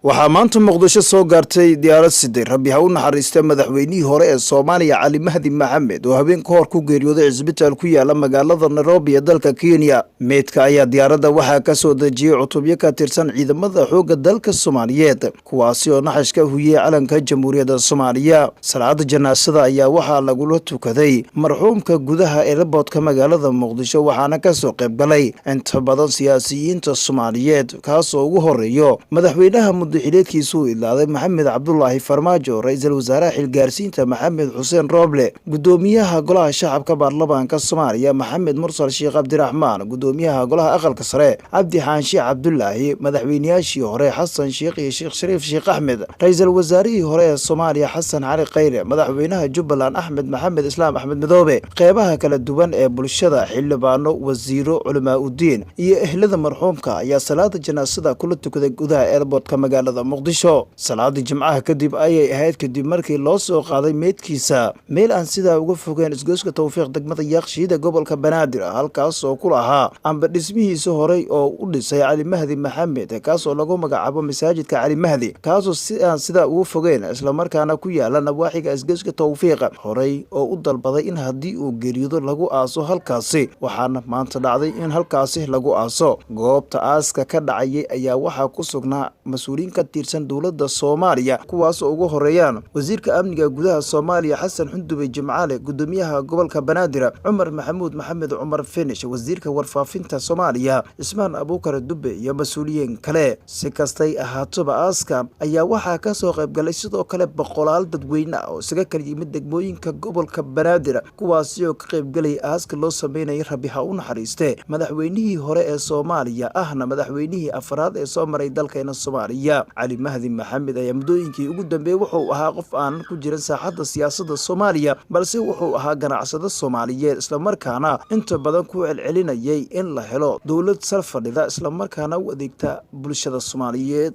Waxaa maanta Muqdisho soo gaartay diyaarad siday, Rabbi ha u naxariista, madaxweynihii hore ee Soomaaliya Cali Mahdi Maxamed oo habeen ka hor ku geeriyooday cisbitaal ku yaala magaalada Nairobi ee dalka Kenya. Meydka ayaa diyaaradda waxaa ka soo dejiyey cutubyo ka tirsan ciidamada xoogga dalka Soomaaliyeed, kuwaasi oo naxashka huyey calanka Jamhuuriyadda Soomaaliya. Salaada janaasada ayaa waxaa lagula tukaday marxuumka gudaha airportka magaalada Muqdisho, waxaana kasoo qayb galay inta badan siyaasiyiinta Soomaaliyeed, kaasoo ugu horeeyo madaxweynaha muddaxileedkiisu uu idlaaday Maxamed Cabdulaahi Farmaajo, ra-iisul wasaaraha xilgaarsiinta Maxamed Xuseen Rooble, gudoomiyaha Golaha Shacabka Baarlamaanka Soomaaliya Maxamed Mursal Sheekh Cabdiraxmaan, gudoomiyaha Golaha Aqalka Sare Cabdi Xaanshi Cabdulaahi, madaxweynayaashii hore Xasan Sheekh iyo Sheekh Shariif Sheekh Axmed, ra-iisul wasaarihii hore ee Soomaaliya Xasan Cali Khayre, madaxweynaha Jubbaland Axmed Maxamed Islaam Axmed Madoobe, qeybaha kala duwan ee bulshada, xildhibaano, wasiiro, culamaa udiin iyo ehlada marxuumka ayaa salaada janaasada kula tukaday gudaha airportka magaalada Muqdisho. Salaadii Jimcaha kadib ayay ahayd kadib markii loo soo qaaday meydkiisa meel aan sidaa uga fogeen isgoyska Towfiiq, degmada Yaaqshiida, gobolka Banaadir, halkaas oo ku lahaa amba dhismihiisa horey oo u dhisay Cali Mahdi Maxamed, kaasoo lagu magacaabo masaajidka Cali Mahdi, kaasoo si aan sidaa uga fogeen islamarkaana ku yaala nawaaxiga isgoyska Towfiiq, horey oo u dalbaday in haddii uu geeriyoodo lagu aaso halkaasi. Waxaana maanta dhacday in halkaasi lagu aaso. Goobta aaska ka dhacayay ayaa waxaa ku sugnaa mas-uuliyiin ka tirsan dowladda Soomaaliya, kuwaasoo ugu horeeyaan wasiirka amniga gudaha Soomaaliya Xasan Xundube Jimcaale, gudoomiyaha gobolka Banaadir Cumar Maxamuud Maxamed Cumar Finish, wasiirka warfaafinta Soomaaliya Cismaan Abuukar Dube iyo mas-uuliyiin kale. Si kastay ahaatoba, aaska ayaa waxaa kasoo qaybgalay sidoo kale boqolaal dadweyne ah oo isaga kala yimid degmooyinka gobolka Banaadir, kuwaasi oo ka qaybgalaya aaska loo sameynayay, Rabbi ha u naxariiste, madaxweynihii hore ee Soomaaliya, ahna madaxweynihii afraad ee soo maray dalkeena Soomaaliya. Cali Mahdi Maxamed ayaa muddooyinkii ugu dambeeyey wuxuu ahaa qof aanan ku jirin saaxadda siyaasadda Soomaaliya, balse wuxuu ahaa ganacsado Soomaaliyeed, islamarkaana inta badan ku celcelinayay in la helo dowlad sal fadhida, islamarkaana u adeegta bulshada Soomaaliyeed.